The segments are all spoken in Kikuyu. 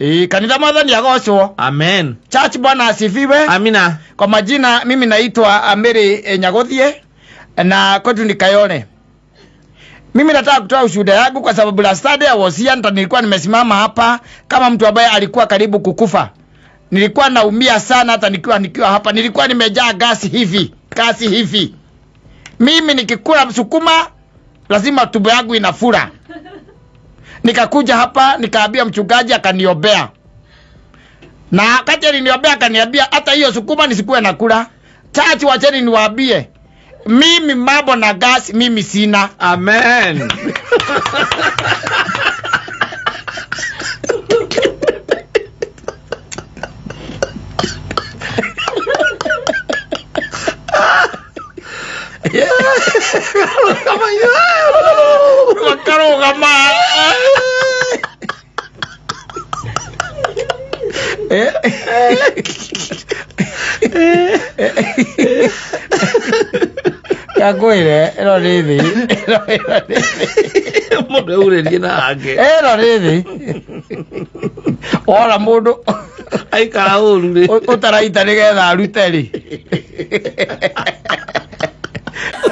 Ĩĩ, kanitha mwathani agocwo. Amen. Church, bwana asifiwe. Amina. Kwa majina mimi naitwa Amiri Nyagothie na kwetu ni Kayole. Mimi nataka kutoa ushuhuda yangu kwa sababu last Sunday I was here, nita nilikuwa nimesimama hapa kama mtu ambaye alikuwa karibu kukufa. Nilikuwa naumia sana hata nikiwa hapa, nilikuwa nimejaa gasi hivi, gasi hivi. Mimi nikikula sukuma lazima tumbo yangu inafura. Nikakuja hapa nikaambia mchungaji akaniombea. Na wakati aliniombea akaniambia hata hiyo sukuma nisikuwe nakula. Church, wacheni niwaambie, mimi mambo na gas mimi sina. Amen. Makarũgama. Kakwĩre ĩno nĩ thĩ. Ĩno nĩ thĩ. Mũndũ aurĩrie na hake. Ĩno nĩ thĩ. Wona mũndũ Aikara ũru rĩ. Ũtaraita nĩgetha arute rĩ.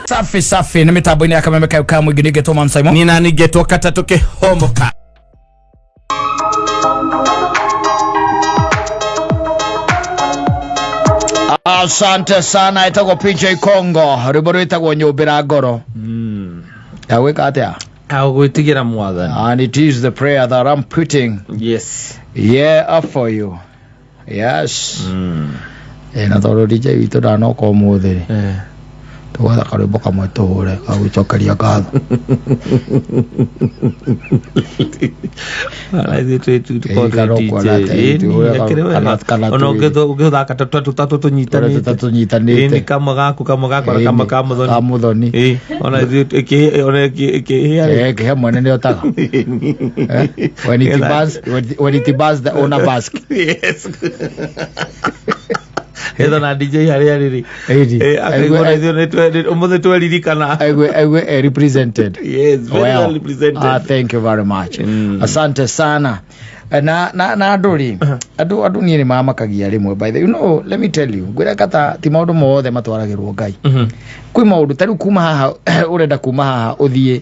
Safi safi nĩ mĩtambo-inĩ ya kameme kayo ka mũingĩ nĩngetwo Man Simon. Nina ningetwo katatũ kĩhomoka. Asante sana, ĩtagwo PJ Congo, rwĩmbo rwĩtagwo nyũmbĩra ngoro. Ya gwĩka atĩa? Agwĩtigĩra mwathani. And it is the prayer that I'm putting, Yes. yeah, up for you. Yes. Na tondũ DJ witũ ndanoka ũmũthĩ rĩ, tũgwetha karwĩmbo kamwe tũhũre ga gwĩcokeria ngatho. Ona ũngĩthaka tũtatũ tũnyitanĩte. Tũtatũ tũnyitanĩte. Ĩni kamwe gaku kamwe gakwa na kamwe ka mũthoni. Ka mũthoni. Ĩ, ona ona ĩkĩhĩa rĩ. Eh, kĩhe mwene nĩ otaga. Eh, when it burns, when it burns the owner burns. Yes. Etha na DJ harĩa rĩrĩ. Ĩni. Akaigua na ithuĩ ũmũthĩ tweririkana. Aigue represented. Yes, very well represented. Ah, thank you very much. Asante sana. Na andũ rĩ, andũ niĩ nĩ mamakagia rĩmwe, by the you know, let me tell you, ngwĩra kata ti maũndũ mothe matwaragĩrwo Ngai. Kwĩ maũndũ ta rĩu kuma haha ũrenda kuma haha ũthiĩ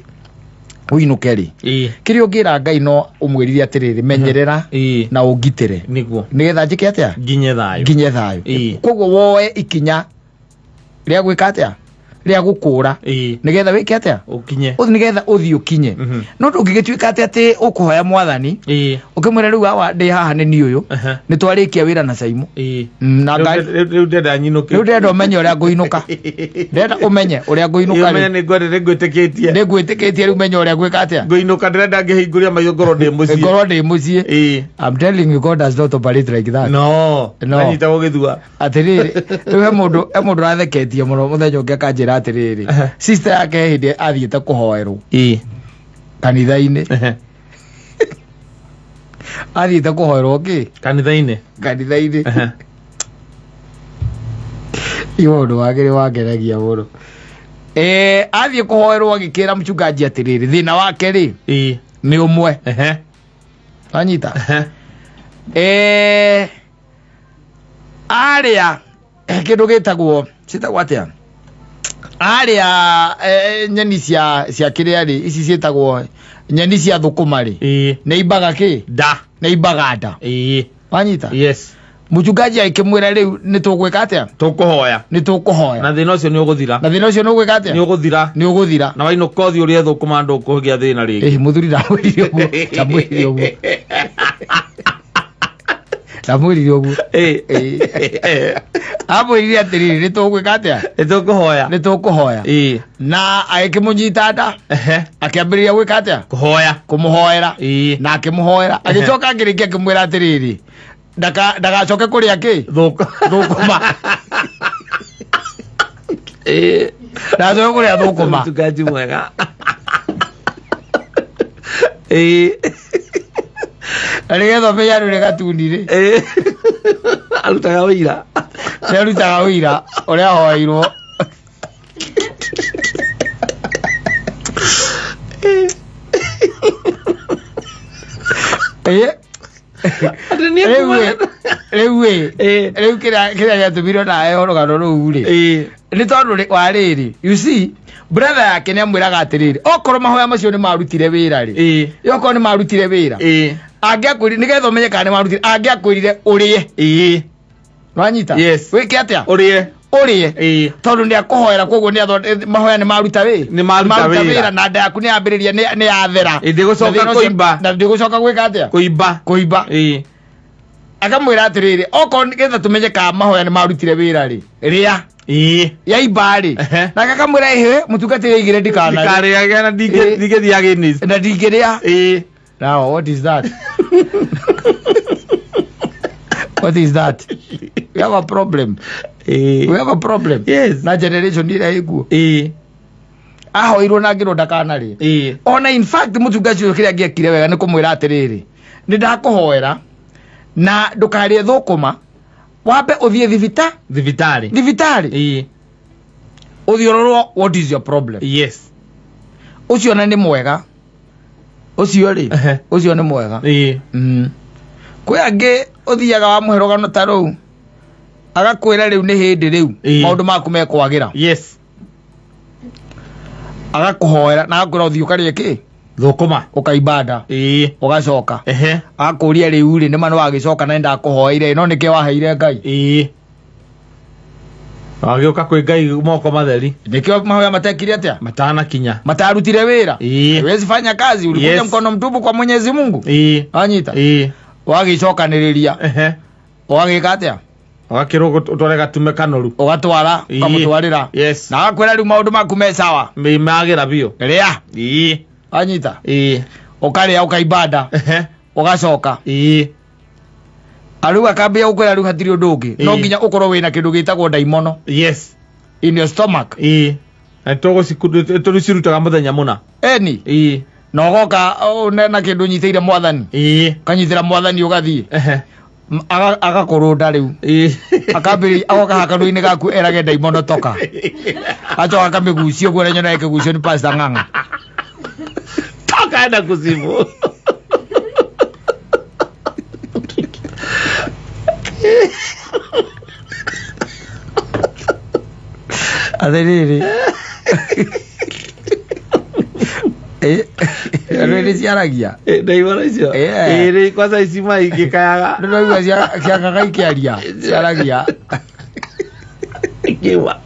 ũinũke rĩ, kĩrĩa ũngĩra Ngai no ũmwĩrire atĩrĩrĩ, menyerera na ũngitĩre Nĩguo. nĩgetha njĩke atĩa? Nginye thayũ. Nginye thayũ. Koguo woe ikinya rĩa gwĩka atĩa, rĩa gũkũra, nĩgetha wĩke atĩa? Ũkinye. Ũthiĩ nĩgetha ũthiĩ ũkinye. No ndũngĩgĩtuĩka atĩ ũkũhoya mwathani ũkĩmwĩra rĩu awa ndĩ haha nĩ niĩ ũyũ, nĩ twarĩkia wĩra na Saimu. Na Rĩu Ngai rĩu ndĩrenda nyinũke. Rĩu ndĩrenda ũmenye ũrĩa ngũinũka, ndĩrenda ũmenye ũrĩa ngũinũka. Ũmenye rĩu nĩ ngwendete ngwĩtĩkĩtie. Nĩ ngwĩtĩkĩtie, rĩu menye ũrĩa ngwĩka atĩa. Ngũinũka, ndĩrenda ngĩhingũria maitho ngorwo ndĩ mũciĩ. Ngorwo ndĩ mũciĩ. I'm telling you, God does not operate like that. No. No. Anyita gũgĩthua. Atĩrĩrĩ, rĩu he mũndũ ũratheketie mũno mũthenya ũngĩ akanjĩra atĩrĩrĩ, sister yake hĩndĩ athiĩte kũhoerwo kanitha-inĩ, athiĩte kũhoerwo kĩ? Kanitha-inĩ. Kanitha-inĩ. I ũndũ wake nĩ wangenagia mũno. Athiĩ kũhoerwo agĩkĩra mchungaji atĩrĩrĩ, thĩna wake rĩ nĩ ũmwe. Wanyita? Arĩa kĩndũ gĩtagwo, ciĩtagwo atĩa, arĩa nyeni cia kĩrĩa rĩ, ici ciĩtagwo nyeni cia thũkũma rĩ, nĩ imbaga kĩ? Nda. Nĩ imbaga nda. Wanyita? Yes. Mũchungaji agĩkĩmwĩra rĩu nĩ tũgwĩka atĩa? Tũkũhoya. Nĩ tũkũhoya. Na thĩna ũcio nĩ ũgũthira. Na thĩna ũcio nĩ ũgwĩka atĩa? Nĩ ũgũthira. Nĩ ũgũthira. Na wainũka ũthiĩ ũrĩe thũkũma ndũkũgĩa thĩna rĩngĩ. Ĩĩ, mũthuri ndamwĩrire ũguo, ndamwĩrire ũguo, ndamwĩrire ũguo. Amwĩrire atĩrĩrĩ, nĩ tũgwĩka atĩa? Nĩ tũkũhoya. Nĩ tũkũhoya. Na agĩkĩmũnyita nda, akĩambĩrĩria gwĩka atĩa? Kũhoya. Kũmũhoera. Na akĩmũhoera, agĩcoka akĩrĩkia akĩmwĩra atĩrĩrĩ, ndagacoke kũrĩa kĩ? Thũkũma. Ndagacoke kũrĩa thũkũma. Mchungaji mwega. Na nĩgetha ũmenye andũ nĩ gatuni rĩ. Arutaga ũira. Nĩ arutaga ũira ũrĩa ahoeirwo. Atĩ nĩ Rĩu ekumaga- rĩu ĩ Ĩĩ. rĩu kĩrĩa gĩatũmire nawe rũgano rũu rĩ Ĩĩ. nĩ tondũ wa rĩrĩ, you see, brother yake nĩ amwĩraga atĩrĩrĩ, okorwo mahoya macio nĩ marutire wĩra rĩ, Ĩĩ. okorwo nĩ marutire wĩra, Ĩĩ. angĩakwĩrire nĩgetha ũmenye kana nĩ marutire, angĩakwĩrire ũrĩe. Ĩĩ. Nwanyita? Yes. Wĩke atĩa? Ũrĩe. Ũrĩe. Ĩĩ. Tondũ nĩ akũhoera, koguo nĩ mahoya nĩ maruta wĩ Nĩ maruta wĩra. Na nda yaku nĩ yambĩrĩria nĩ yathera. Ĩ, ndĩgũcoka Na thĩna ũcio- kũimba. Na ndĩgũcoka gwĩka atĩa? Kũimba. Kũimba. Ĩĩ. Akamwĩra atĩrĩrĩ, okorwo nĩgetha tũmenye kana mahoya nĩ marutire wĩra rĩ, rĩa. Ĩĩ. Yaimba rĩ, Ehe. nake akamwĩra, ĩhĩ, mũtungatĩri aigire ndikanarĩe. Ndikarĩage na Ĩĩ. ndingĩthiĩ against. Na ndingĩrĩa. Ĩĩ. Now what is that? What is that? We have a problem. Ĩĩ. We have a problem. Yes. Na generation ĩrĩa ĩkuo. Ĩĩ. Ahoirwo na ngĩrwo ndakanarĩe. Ĩĩ. Ona in fact mũtungatĩri ũcio kĩrĩa angĩekire wega nĩ kũmwĩra atĩrĩrĩ, nĩ ndakũhoera na ndũkarĩe thũkũma, wambe ũthiĩ Thibitarĩ. thibitarĩ. Ĩĩ. Ũthiĩ ũrorwo what is your problem. Yes. Ũcio na nĩ mwega ũcio rĩ. Ehe. Ũcio nĩ mwega. Ĩĩ. Kwĩ angĩ ũthiaga wamũhe rũgano ta rũu, agakwĩra rĩu nĩ hĩndĩ rĩu Ĩĩ. maũndũ maku mekwagĩra. Yes. Agakũhoera na agakwĩra ũthiĩ ũkarĩe kĩ? Thũkũma. Ũkaimba nda. Ĩĩ. Ũgacoka. Ehe. Akũria rĩu rĩ, nĩma nĩ wagĩcoka na nĩndakũhoeire, no nĩkĩo waheire Ngai? Ĩĩ. Wagĩũka kwĩ Ngai moko matheri. Nĩkĩo mahoya matekire atĩa? Matanakinya. Matarutire wĩra. Ĩĩ. Haiwezi fanya kazi, ulikuja Yes. mkono mtupu kwa Mwenyezi Mungu. Ĩĩ. Wanyita? Ĩĩ. Wagĩcokanĩrĩria. Ehe. Ũgagĩka atĩa? Ũgakĩrwo ũtware gatume kanoru. Ũgatwara. Ĩĩ. Ũkamũtwarĩra. Yes. Na agakwĩra rĩu maũndũ maku me sawa. Magĩra biũ. Rĩa. Ĩĩ. Wanyita? Ĩĩ. Ũkarĩa ũkaimba nda. Ehe. Ũgacoka. Ĩĩ. Arĩu akambia gũkwĩra rĩu hatirĩ ũndũ ũngĩ, no Ĩĩ. nginya ũkorwo wĩna kĩndũ gĩtagwo ndaimono Yes. in your stomach. Ĩĩ. Na tũgũcirutaga mũthenya mũna. Eni. Ĩĩ. Na ũgoka na kĩndũ ũnyitĩire mwathani. Ĩĩ. Ũkanyitĩra mwathani ũgathiĩ. Ehe. Agakũrũnda rĩu. Ĩĩ. Akambĩrĩria agoka hakanua-inĩ gaku erage ndaimono toka. Acoka akamĩgucia ũguo ũrĩa nyonaga ĩkĩgucio nĩ Pastor Ng'ang'a. Toka enda kuzimu. Atĩrĩrĩ, andũ nĩ ciaragia. Ndaimono icio. Yeah. Ĩĩ rĩ kwanza ici mai ingĩkayaga. Ndĩraigua ciangaga ikĩaria, ciaragia. Ikiuma.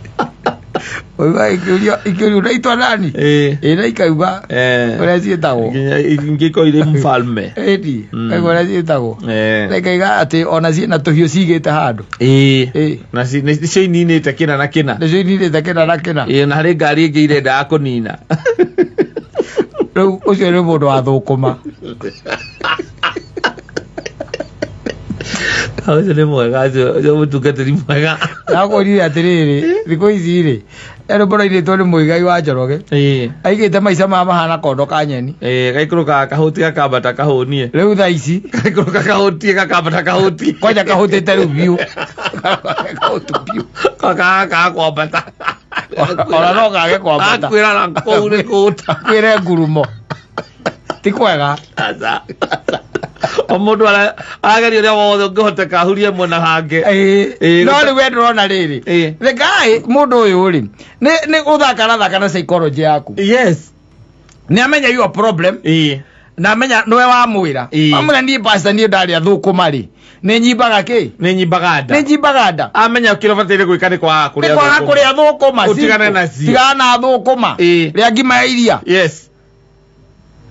Ũigua ikĩũrio unaitwa nani? Ĩĩ. Ĩ, na ikauga Eh. ũrĩa ciĩtagwo. Nginya ingĩkorwo irĩ mfalme. Ĩni. Kaigua ũrĩa ciĩtagwo. Eh. Na ikauga atĩ ona ciĩna tũhiũ cigĩte handũ. Ĩĩ. Ĩ. Na nĩcio ininĩte kĩna na kĩna. Nĩcio ininĩte kĩna na kĩna. Ĩĩ, na harĩ ngari ĩngĩ irendaga kũnina. Rĩu ũcio nĩ mũndũ wa thũkũma. Ũcio nĩ mwega, ũcio mũtungatĩri mwega. Ndakwĩrire atĩrĩrĩ, thikũ ici rĩ, rwĩmbo rũinĩtwo nĩ Mũigai wa Njoroge. Ĩĩ. Aigĩte maica maya mahana kondo ka nyeni. Ĩĩ, gaikũrũkaga kahũti gakambata kahũnie. Rĩu thaa ici Gaikũrũka kahũtie gakambata kahũtie. Kwanja kahũtĩte rĩu biũ. Kahũtu biũ. Gakaga kwambata. Ona no kage kwambata. Akwĩra na kũu nĩ kũũta. Kwĩre ngurumo. Ti kwega. Aca. O mũndũ arageria ũrĩa wothe ũngĩhoteka ahurie mwena hangĩ. Ĩĩ. Ĩĩ, No rĩu we ndũrona rĩrĩ. Ĩĩ. The guy, mũndũ ũyũ rĩ, nĩ ũthaka arathaka na psychology yaku. Yes. Nĩ amenya your problem. Ĩĩ. Na amenya nĩwe wamwĩra. Ĩĩ. Wamwĩra niĩ pastor niĩ ndarĩa thũkũma rĩ, nĩ nyimbaga kĩ? Nĩ nyimbaga nda. Nĩ nyimbaga nda. Amenya kĩrĩa ũbataire gwĩka nĩ kwaga kũrĩa Nĩ kwaga thũkũma. kũrĩa thũkũma. Ũtigane Simple. nacio. Tigana na thũkũma. Ĩĩ. Rĩa ngima ya iria. Yes.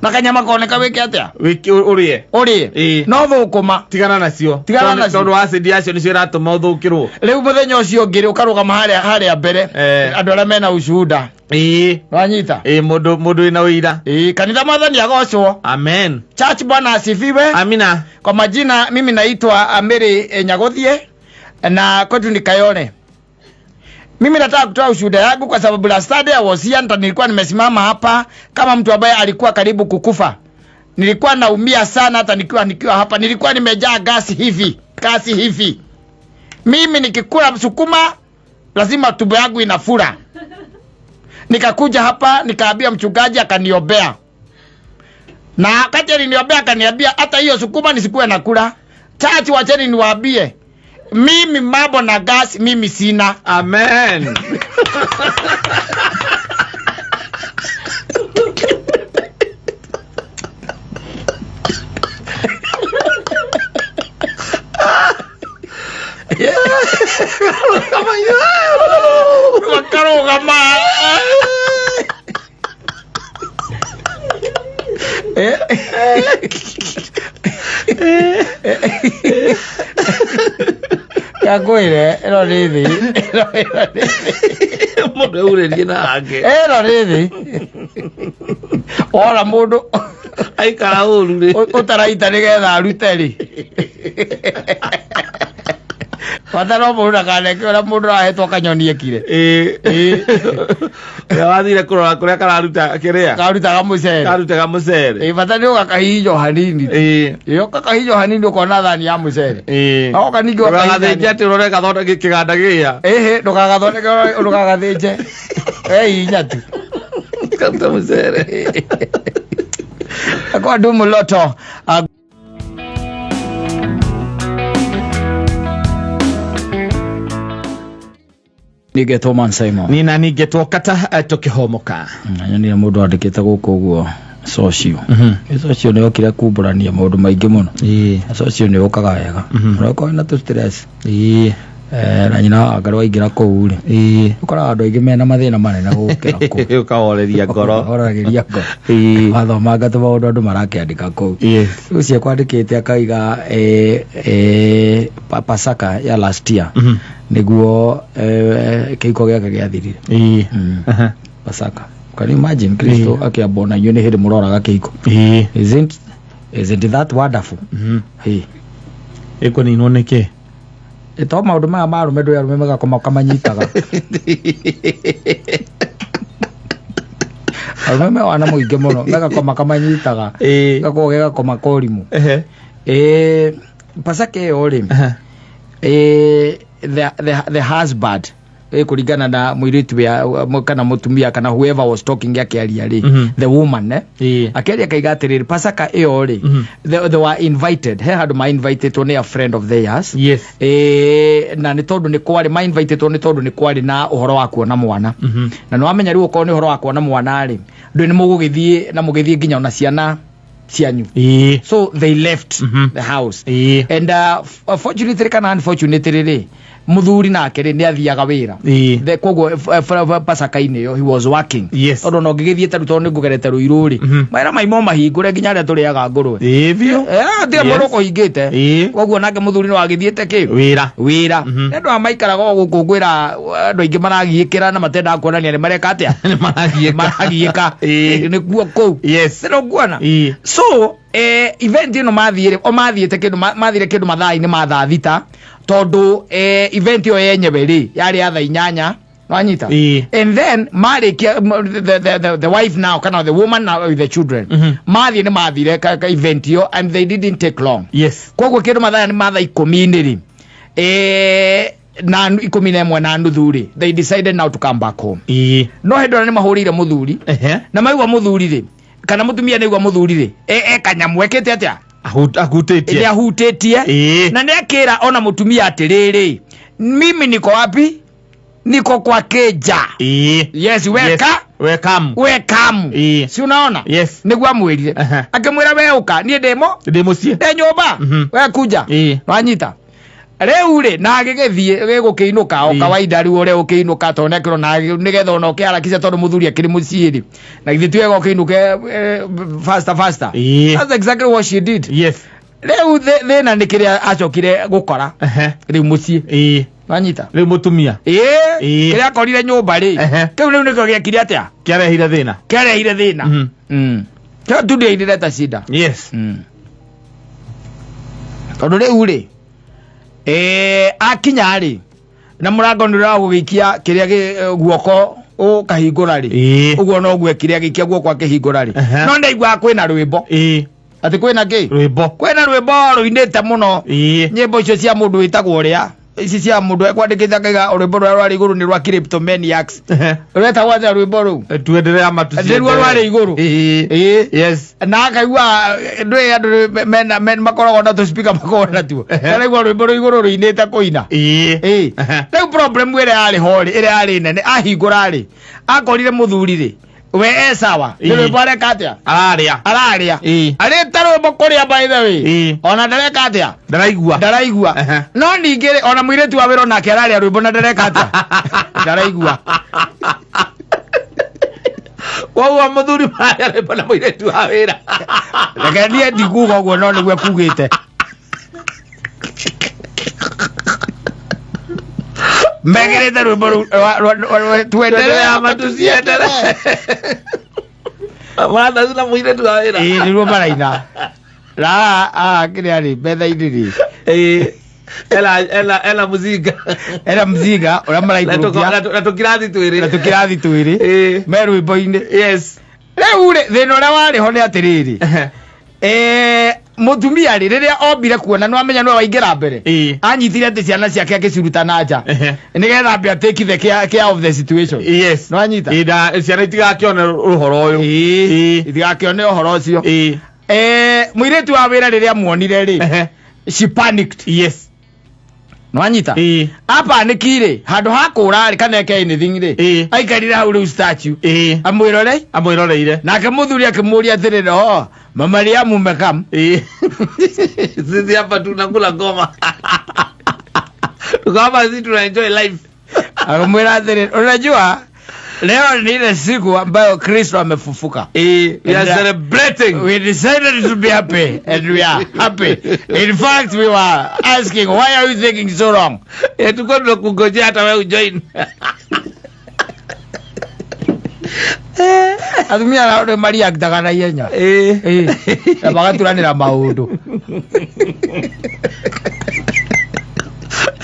Na kanyama koneka wĩke atĩa? Wĩke ũrĩe. Ũrĩe. Ĩĩ. No thũkũma. Tigana nacio. Tigana nacio. Tondũ acid yacio nĩcio iratũma ũthũkĩrwo. Rĩu mũthenya ũcio ũngĩ rĩ, ũkarũgama harĩa mbere. Eh. Andũ arĩa mena ushuhuda. Ĩĩ. Wanyita? Ĩĩ, mũndũ wĩna ũira. Ĩĩ, kanitha mwathani agocwo. Amen. Church, Bwana asifiwe. Amina. Kwa majina mimi naitwa Amiri Nyaguthie na kwetu ni Kayole. Mimi nataka kutoa ushuhuda yangu kwa sababu last Sunday I was here, na nilikuwa nimesimama hapa kama mtu ambaye alikuwa karibu kukufa. Nilikuwa naumia sana hata nikiwa hapa, nilikuwa nimejaa gasi hivi, gasi hivi. Mimi nikikula sukuma lazima tumbo yangu inafura. Nikakuja hapa nikaambia mchungaji akaniombea. Na wakati aliniombea akaniambia hata hiyo sukuma nisikuwe nakula. Church, wacheni niwaambie, mimi mambo na gas mimi sina. Amen. Makarũgama. Kakwĩre ĩno nĩ thĩ. Ĩno nĩ thĩ. Mũndũ eurĩrie na hangĩ. Ĩno nĩ thĩ. Wona mũndũ Aikara ũru rĩ. Ũtaraita nĩgetha arute rĩ. Bata no mũndũ ndakaneke ũrĩa mũndũ arahetwo kanyoni ekire. Ĩĩ. Ũrĩa wathire kũrora kũrĩa kararuta kĩrĩa. Karutaga mũcere. Karutaga mũcere. Ĩĩ, bata nĩ ũgakahihinywo hanini. Ĩĩ. Ĩĩ, ũgakahihinywo hanini ũkona thani ya mũcere. Ĩĩ. Agoka ningĩ Ndũgagathĩnje ũkahihinya. atĩ ũrore gathondeke kĩganda gĩa. Ĩhĩ, ndũgagathondeke ndũgagathĩnje. Wehihinya tu. Karuta mũcere. Kwa Dumu Loto. Nĩngetwo Man Simon. Nina ningetwo kata tũkĩhomoka. Nyonire mũndũ andĩkĩte gũkũ ũguo socio. Socio nĩ okire kumbũrania maũndũ maingĩ mũno. Ĩĩ. Socio nĩ ũkaga wega. Ũrokorwo na tũ stress. Ĩĩ. Na nyina wa Ngarũ aingĩra kũu rĩ. Ĩĩ. Ũkoraga andũ aingĩ mena mathĩna manene gũkĩra kũu. Ũkahoreria ngoro. Horagĩria ngoro. Ĩĩ. Wathomanga tũmaũndũ andũ marakĩandĩka kũu. Yes. Ũcio kwandĩkĩte akaiga Pasaka ya last year nĩguo kĩhiko gĩake gĩathirire. Ĩĩ. Aha. Pasaka. Can you imagine Kristo akĩamba ona inyuĩ nĩ hĩndĩ mũroraga kĩhiko. Ĩĩ. Isn't that wonderful? Ĩĩ. Ĩkũninwo nĩkĩ? To maũndũ maya ma arũme ndũĩ arũme magakoma kamanyitaga. Arũme me wana mũingĩ mũno megakoma kamanyitaga. Ĩĩ. Gakoragwo ge gakoma korimũ. Ehe. Pasaka ĩyo rĩ Aha. The husband kũringana na mũirĩtu kana mũtumia kana whoever was talking akĩaria rĩ, the woman Ĩĩ. akĩaria akaiga atĩrĩrĩ, Pasaka ĩyo rĩ, they were invited he handũ ma invitedwo nĩ a friend of theirs. Yes. Na nĩ tondũ nĩ kwarĩ ma invitedwo nĩ tondũ nĩ kwarĩ na ũhoro wa kuona mwana. Na nĩ wamenya rĩu okorwo nĩ ũhoro wa kuona mwana rĩ, ndũĩ nĩ mũgũgĩthiĩ na mũgĩthiĩ nginya ona ciana cianyu. Ĩĩ. So they left the house. Ĩĩ. And fortunately kana unfortunately rĩ, mũthuri nake rĩ nĩ athiaga wĩra. Ĩĩ. Koguo pasaka-inĩ ĩyo he was working. Yes. Tondũ ona ũngĩgĩthiĩ ta rĩu tondũ nĩ ngũgerete rũirũ rĩ, mawĩra maimo mahingũre nginya arĩa tũrĩaga ngũrwe. Ĩĩ biũ. Hatirĩ mũndũ ũkũhingĩte. Ĩĩ. Koguo nake mũthuri no agĩthiĩte kĩ Wĩra. Wĩra. Nĩ andũ aya maikaraga o gũkũ ngwĩra andũ aingĩ maragiĩkĩra na matendaga kuonania nĩ mareka atĩa. Nĩ maragiĩka. Maragiĩka. Ĩĩ. Nĩkuo kũu. Yes. Nĩũkuona? Ĩĩ. So event ĩno mathiĩre o mathiĩte kĩndũ mathire kĩndũ mathaa-inĩ ma thaa 6 tondũ event ĩyo yenyewe rĩ yarĩ ya thaa 8, wanyita? Ĩĩ. And then marĩkia the wife now kana the woman now with the children mathiĩ nĩ mathire ka event ĩyo and they didn't take long. Yes. Koguo kĩndũ mathaa nĩ ma thaa 10-inĩ rĩ, na 11:30 rĩ, they decided now to come back home. Ĩĩ. No hĩndĩ ĩrĩa nĩ mahũrĩire mũthuri Ehe. na maigua mũthuri rĩ kana mũtumia nĩ aigua mũthuri rĩ e kanyamũ ekĩte atĩa. Ahutĩtie. Nĩ ahutĩtie. Ĩĩ. Na nĩ akĩra ona mũtumia atĩrĩrĩ, mimi niko wapi? Niko kwa keja. Ĩĩ. Yes, weka. Yes. Welcome. Wekamu. Ĩĩ. Si unaona? Yes. Nĩguo amwĩrire. Aha. Akĩmwĩra we ũka niĩ ndĩmo Ndĩ mũciĩ. Ndĩ nyũmba. We kuja. Ĩĩ. Wanyita rĩu rĩ na agĩgĩthiĩ gĩgũkĩinũka o Ĩĩ. kawaida rĩu ũrĩa ũkĩinũka tondũ nĩakĩrona na nĩgetha ona ũkĩharakisha tondũ mũthuri akĩrĩ mũciĩ rĩ na githĩ ti wega ũkĩinũke faster faster. Ĩĩ. That's exactly what she did. Yes. Rĩu thĩna nĩ kĩrĩa acokire gũkora Ehe. rĩu mũciĩ. Ĩĩ. Wanyita? Rĩu mũtumia. Ĩĩ. Ĩĩ. Kĩrĩa akorire nyũmba rĩ, Ehe. kĩu rĩu nĩkĩo gĩekire atĩa? Kĩarehire thĩna. Kĩarehire thĩna. Kĩo tu ndio ilileta shida. Yes. Tondũ rĩu rĩ akinya rĩ na mũrango nĩ ũragũgĩikia kĩrĩa guoko ũkahingũra rĩ, Ĩĩ. ũguo noguo ekire agĩikia guoko akĩhingũra rĩ, Ehe. no ndaiguaga kwĩna rwĩmbo. Ĩĩ. Atĩ kwĩna kĩ? Rwĩmbo. Kwĩna rwĩmbo rũinĩte mũno. Ĩĩ. Nyĩmbo icio cia mũndũ wĩtagwo ũrĩa Ici cia mũndũ ekwandĩkĩte akaiga rwĩmbo rũrĩa rwarĩ igũrũ nĩ rwa Kleptomaniacs. Rwetagwo atĩa rwĩmbo rũu? Tuendelee ama tusiendelee? Nĩruo rwarĩ igũrũ. Ĩĩ. Ĩĩ. Yes. Na akaigua ndũĩ andũ mena makoragwo na tũspika makoragwo natuo. Araigua rwĩmbo rwĩ igũrũ rũinĩte kũina. Ĩĩ. Ĩĩ. Rĩu problem ĩrĩa yarĩ ho rĩ, ĩrĩa yarĩ nene, ahingũra rĩ, akorire mũthuri rĩ, we e sawa. Nĩ Ĩĩ. rwĩmbo areka atĩa? Ararĩa. Ararĩa. Ĩĩ. Arĩte rwĩmbo kũrĩa by the way. Ĩĩ. Ona ndareka atĩa? Ndaraigua. Ndaraigua. Ehe. No ningĩ rĩ, ona mũirĩtu wa wĩra onake ararĩa rwĩmbo na ndareka atĩa? Ndaraigua. Koguo mũthuri mararĩa rwĩmbo na mũirĩtu wa wĩra. Reke niĩ ndikuga ũguo no nĩguo kugĩte. Mekĩrĩte rwĩmbo rũu Tuendelee tuendelee ama tusiendelee? Maradaci na mũirĩtu wa wĩra. Ĩĩ nĩruo maraina. Na haha kĩrĩa rĩ metha-inĩ rĩ. Ĩĩ. Ela ela ela muzinga. Era mzinga ũrĩa Na tuko- maraikũrũkia na tũkirathi twĩrĩ. na tũkĩrathi twĩrĩ Ĩĩ. me rwĩmbo-inĩ. Yes. Rĩu rĩ thĩna ũrĩa warĩ ho nĩ atĩrĩrĩ, mũtumia rĩ rĩrĩa ombire kuona nĩ wamenya nĩwe waingĩra mbere, Ĩĩ. anyitire atĩ ciana ciake akĩciruta na nja Ehe. nĩgetha ambe atake the care of the situation. Yes. Nĩ wanyita? Ĩĩ, na ciana itigakĩone ũhoro ũyũ. Ĩĩ. Ĩĩ. Itigakĩone ũhoro ũcio. Ĩĩ. Mũirĩtu wa wĩra rĩrĩa muonire rĩ, Ehe. she panicked. Yes. Nĩ wanyita? Ĩĩ. Apaniki rĩ, handũ ha kũra rĩ kana eke anything rĩ, Ĩĩ. aikarire hau rĩu statue Ĩĩ. amwĩrore. Amwĩroreire. Nake mũthuri akĩmũria atĩrĩrĩ, oh, mama Mariamu umekam? Ĩĩ. Sisi hapa tunakula ngoma. Tuko hapa sisi tuna enjoy life. Akamwĩra atĩrĩrĩ, unajua leo ni ile siku ambayo Kristo amefufuka. Ĩĩ. We are And, celebrating. We decided to be happy and we are happy. In fact, we were asking, why are you taking so long? Eh, tuko tunakungojea hata wewe ujoin. Atumia nao nĩ mariaktaga na ihenya. Ĩĩ. Ĩĩ. Na magaturanĩra maũndũ.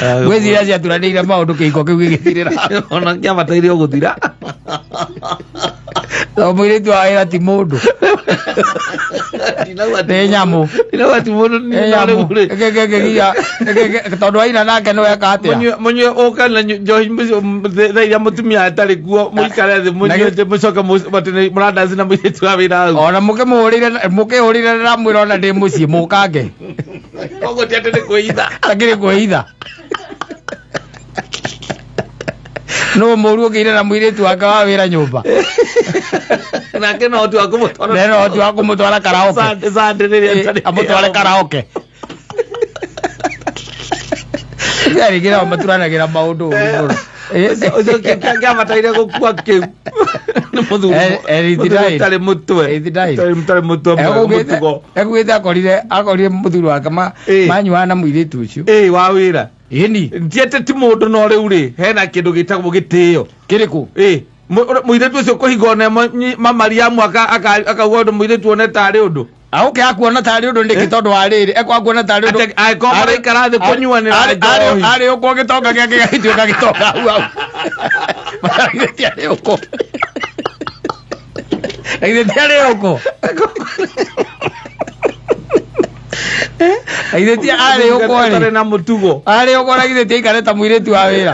Ngwĩciria ciaturanĩire maũndũ kĩhiko kĩu gĩgĩthirĩra. Ona kĩabataire o gũthira. Tondũ mũirĩtu wa wĩra ti mũndũ. Ndinauga ti Nĩ nyamũ. Ndinauga ti mũndũ. Nĩ nyamũ. Tondũ waina nake nĩ weka atĩa? Mũnyue ũke na njohi thaa iria mũtumia atarĩ kuo, mũikare thĩ mũnyue, mũcoke atĩ nĩ mũrandaci na mũirĩtu wa wĩra hau. Ona mũkĩmũhũrĩre mũkĩhũrĩre ndamwĩra ona ndĩ mũciĩ mũkange. Koguo ti atĩ nĩ kwĩhitha. Takĩrĩ kwĩhitha. Nũ mũru ũkĩire na mũirĩtu wake wa wĩra nyũmba? Nake no ũhoti wa kũmũtwara. Nena ũhoti wa kũmũtwara karaoke. Sunday rĩrĩa atarĩ. Amũtware karaoke. Rĩngĩ nao maturanagĩra maũndũ ũru mũno. Ũcio kĩabataire gũkua kĩu nĩ mũthuri He mũthuri ũtarĩ mũtwe. He died. Ũtarĩ mũtwe mwega mũtugo. Ekugĩte akorire mũthuri wake Ĩĩ. manyuaga na mũirĩtu ũcio. Ĩĩ, wa wĩra. Ĩni. Ti atĩ ti mũndũ, no rĩu rĩ hena kĩndũ gĩtagwo gĩtĩo. Kĩrĩkũ? Ĩĩ, mũirĩtu ũcio kũhinga one Mamariamu akauga ũndũ mũirĩtu one tarĩ ũndũ. Auke akuona tarĩ ũndũ nĩkĩ? Tondũ wa rĩrĩ ekwakuona tarĩ ũndũ. Atĩ angĩkorwo maraikara thĩ kũnyuanĩra njohi. Arĩ ũkwo gĩtonga gĩake gĩgagĩtuĩka gĩtonga hau hau. Githĩ ti arĩ ũkwo? Githĩ ti arĩ ũkwo? Githĩ ti arĩ ũkwo Ũtarĩ rĩ? na mũtugo. Arĩ ũkwo na githĩ ti aikare ta mũirĩtu wa wĩra?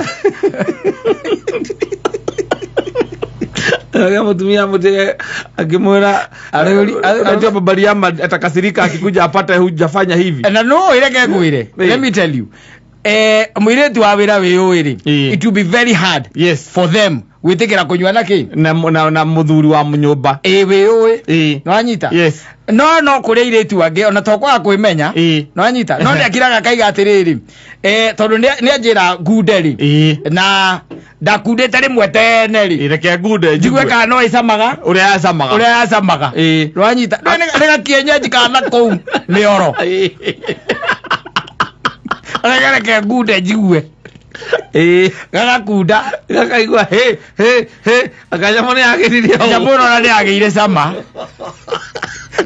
Nake mũtumia mũtige akĩmwĩra unajua Mariamu atakasirika akikuja apate hujafanya hivi. Na no ĩreke ngwĩre. Ĩĩ. Let me tell you, mũirĩtu wa wĩra wĩyũĩ rĩ, Ĩĩ. it will be very hard for them gwĩtĩkĩra kũnyua na kĩ Na mũthuri wa nyũmba. Ĩĩ, wĩyũĩ. Ĩĩ. Nĩwanyita? Yes. No kũrĩ airĩtu angĩ ona to kwaga kwĩmenya. Ĩĩ. Nĩwanyita? No nĩakiraga akaiga atĩrĩrĩ, tondũ nĩanjĩra ngunde rĩ, Ĩĩ. na ndakundĩte rĩmwe tene rĩ, Reke ngunde njigue njigue kana no ĩcamaga ũrĩa yacamaga. Ũrĩa yacamaga. Ĩĩ. Nĩwanyita? Nĩ gakienyenji kana kũu mĩoro. Reke reke ngunde njigue. Ĩĩ. Gagakunda. Gakaigua hĩ hĩ hĩ akanyamũ nĩ yagĩririe ũũ. Nyamũ ĩno nĩ yagĩire cama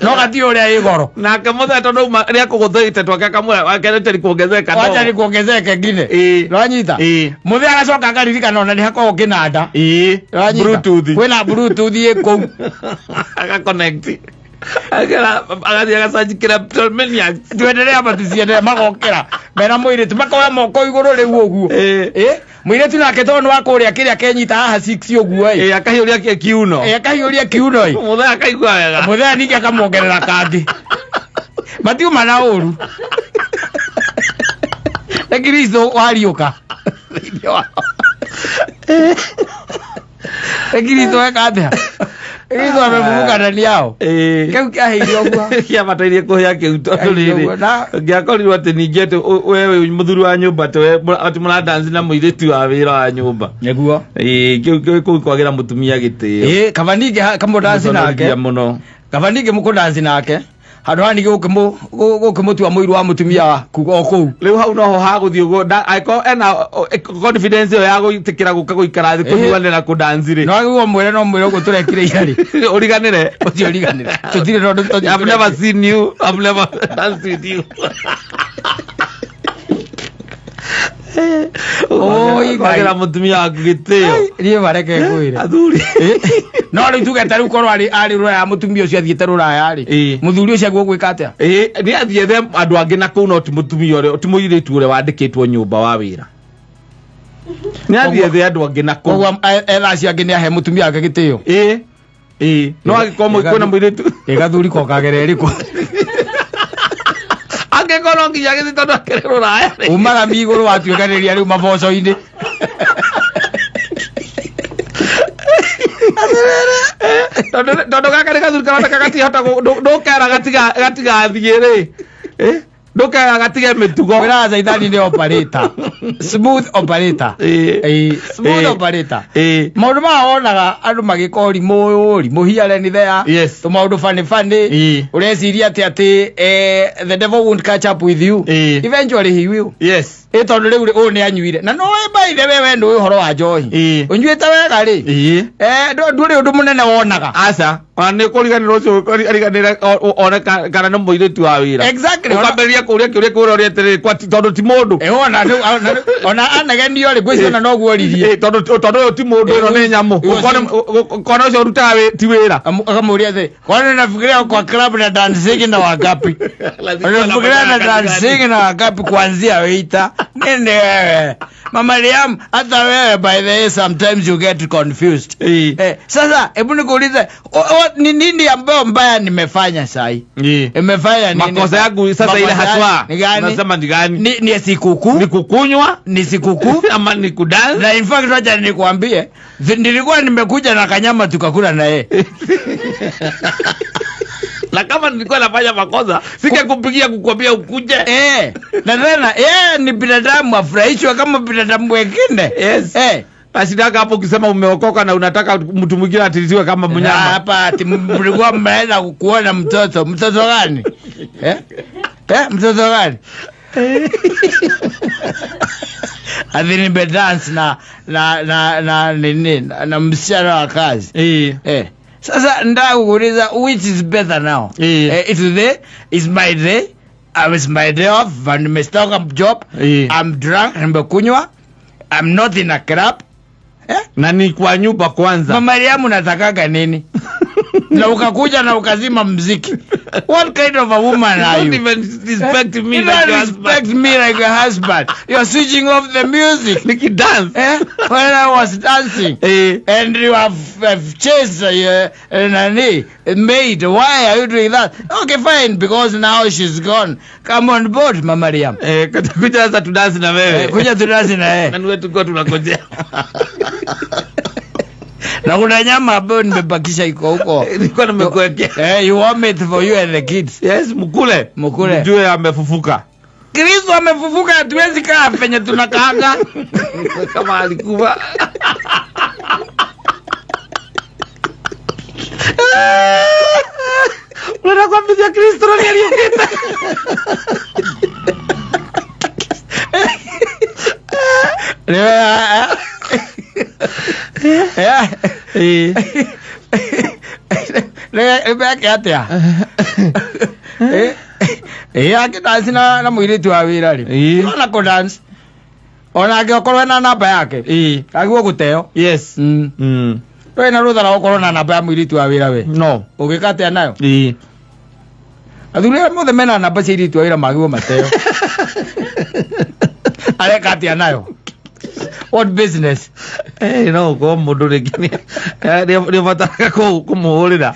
no gatiũ ũrĩa ĩ goro. Nake mũthee tondũ auma nĩakũgũthĩte twake akamwĩra wake nĩ kuongezeka. Wacha ni kuongezeke ngine. Ĩĩ. Nĩwanyita? Ĩĩ. Mũthee agacoka akaririkana ona nĩ hakoragwo kĩnanda. Ĩĩ. Nĩwanyita? Bluetooth. Kwĩna bluetooth ĩ kũu. Agaconnect. Agathiĩ agacanji kleptomaniacs. Tuendelee ama tusiendelee? Magokĩra mena mũirĩtu, makoya moko igũrũ rĩu ũguo. Ĩĩ. Ĩ mũirĩtu nake tondũ nĩ wa kũrĩa kĩrĩa kenyita haha six ũguo ĩ. Ĩĩ, akahiũria kiuno. Ĩ, akahiũria kiuno ĩ. Mũthee akaigua wega. Mũthee ningĩ akamuongerera kangĩ, matiuma na ũru nĩ Kristo wariũka thĩinĩ wao. Nĩ Kristo weka atĩa? Nĩ Kristo amefufuka ndani yao. Ĩĩ. Kĩu kĩaheire ũguo. Kĩabatairie kũhĩa kĩu tondũ Kĩaheire rĩrĩ ũguo, na- ngĩakorirwo atĩ ningĩ atĩ we wĩ mũthuri wa nyũmba atĩ we atĩ mũradanci na mũirĩtu wa wĩra wa nyũmba. Nĩguo. Ĩĩ, kĩu kũu kwagĩra mũtumia gĩtĩo. Ĩ, kaba ningĩ kamũdanci nake. Mũconorithia mũno. Kaba ningĩ mũkũdanci nake handũ haha ningĩ gũkĩmũtua mũiru wa mũtumia waku o kũu. Rĩu hau noho hagũthiĩ ũguo angĩkorwo ena confidence ĩyo ya gwĩtĩkĩra gũka gũikara thĩ kũnyuanĩra kũdanci rĩ. No agĩrĩirwo mwĩre, no mwĩre ũguo tũrekire ira rĩ. Ũriganĩre. Ũcio ũriganĩre, tũtirĩ na ũndũ. I've never seen you. I've never danced with you. Oi, Ngai. Kwagĩra mũtumia waku gĩtĩo. Niĩ mareke ngwĩre. Athuri. No rĩu tuge ta rĩu korwo arĩ rũraya, mũtumia ũcio athiĩte rũraya rĩ, Ĩĩ. mũthuri ũcio aguo gwĩka atĩa? Ĩĩ, nĩ athiĩ ethe andũ angĩ na kũu, no ti mũtumia ũrĩa, ti mũirĩtu ũrĩa wandĩkĩtwo nyũmba wa wĩra. Nĩ athiĩ ethe andũ angĩ na kũu. Koguo etha acio angĩ nĩ ahe mũtumia wake gĩtĩo. Ĩĩ. Ĩĩ. No angĩkorwo kwĩna mũirĩtu Ĩ gathuri ko kagera ĩrĩkũ? Angĩkorwo nginya gĩthiĩ tondũ akĩrĩ rũraya rĩ. Umaga mi igũrũ watuĩkanĩria rĩu maboco-inĩ. Tondũ gaka nĩ gathuri karoneka gatihota ndũkera gatigathiĩ rĩ. Eh? Ndũkera gatige mĩtugo. Wĩraga caitani nĩ operator, smooth operator. Ĩĩ. Ĩĩ, smooth Ĩĩ. operator. Ĩĩ. Maũndũ maya wonaga andũ magĩka ũrimũ ũyũ ũrimũ here and there, tũmaũndũ funny funny, Ĩĩ. ũreciria atĩ the devil won't catch up with you. Ĩĩ. Eventually he will. Ĩ tondũ rĩu ũyũ nĩ anyuire na no by the way, we ndũĩ ũhoro wa njohi. Ĩĩ. Ũnyuĩte wega rĩ, Ĩĩ. Ndũrĩ ũndũ mũnene wonaga. Aca, ona nĩ kũriganĩrwo ũcio ariganĩre one kana nĩ mũirĩtu wa wĩra. Exactly. Ũkambĩrĩria kũũria kĩũria kĩũria ũrĩa atĩrĩrĩ tondũ ti mũndũ. Ĩ, ona rĩu- ona anegenio rĩ, ngwĩciria ona noguo oririe. Ĩ, tondũ ũyũ ti mũndũ, ĩno nĩ nyamũ. Ĩĩ. Kona ũcio ũrutaga ti wĩra. Akamuuria atĩ kwani nafikiria kwa club na dancing na wangapi? Unafikiria na dancing na wangapi kuanzia waiter nini? Wewe Mama Liam, hata wewe, by the way, sometimes you get confused. Ĩĩ. Sasa hebu nikuulize, ni nini ambayo mbaya nimefanya sahi? Ĩĩ. Imefanya nini? Makosa yangu sasa ile Makosa haswa ni gani? Nasema ni gani? Ni sikukuu. Ni kukunywa. Ni sikukuu. Ama ni kudance? Na in fact wacha nikwambie, nilikuwa nimekuja na kanyama tukakula na yeye. Na kama nilikuwa nafanya makosa singekupigia kukwambia ukuje. Na tena yeye ni binadamu, afurahishwe kama binadamu wengine. Yes. Ashindaka hapo ukisema umeokoka na unataka mtu mwingine atiliziwe kama Na mnyama. Hapa ati mlikuwa mnaenda kuona mtoto. Mtoto gani? Eh? Eh, mtoto gani? Ati nimedance na nini, na msichana wa kazi. Sasa nataka kukuuliza, which is better now? It's today is my day. I was my day off and nimetoka job. I'm drunk, nimekunywa. I'm not in a club. Eh? Na ni kwa nyumba kwanza. Mama Mariamu, natakaga nini? Na ukakuja na ukazima mziki. What kind of a woman You are don't you? even respect me You like don't your respect husband. me like a husband. You're switching off the music. Nikidance. Eh? When I was dancing. And you have chased nani maid. Why are you doing that? Okay, fine, because now she's gone. Come on board, Mama Mariam. Eh, kuja sasa tudance na wewe. Eh, kuja tudance na yeye. Na niwe tulikuwa tunangojea. Na kuna nyama ambayo nimebakisha iko huko. Nilikuwa nimekuwekea. Eh, you want it for you and the kids. Yes, mkule. Mkule. Mjue amefufuka. Kristo amefufuka, hatuwezi kaa penye tunakaaga. Kama alikuwa. Unataka kuambia Kristo nani aliyokita? Eh. Rĩmeke atĩa? Ĩ akĩdance na mũirĩtu wa wĩra rĩ, ona kũ dance ona angĩokorwo ena namba yake, agĩrĩirwo gũteo. Ndũrĩ na rũtha rwa gũkorwo na namba ya mũirĩtu wa wĩra we. No. Ũgĩka atĩa nayo? Ĩĩ. Athuri arĩa mothe mena namba cia airĩtu a wĩra magĩrĩirwo mateo. Areka atĩa nayo? What business? Eh, no ũkorwo mũndũ rĩngĩ nĩ ũbataraga kũmũhũrĩra,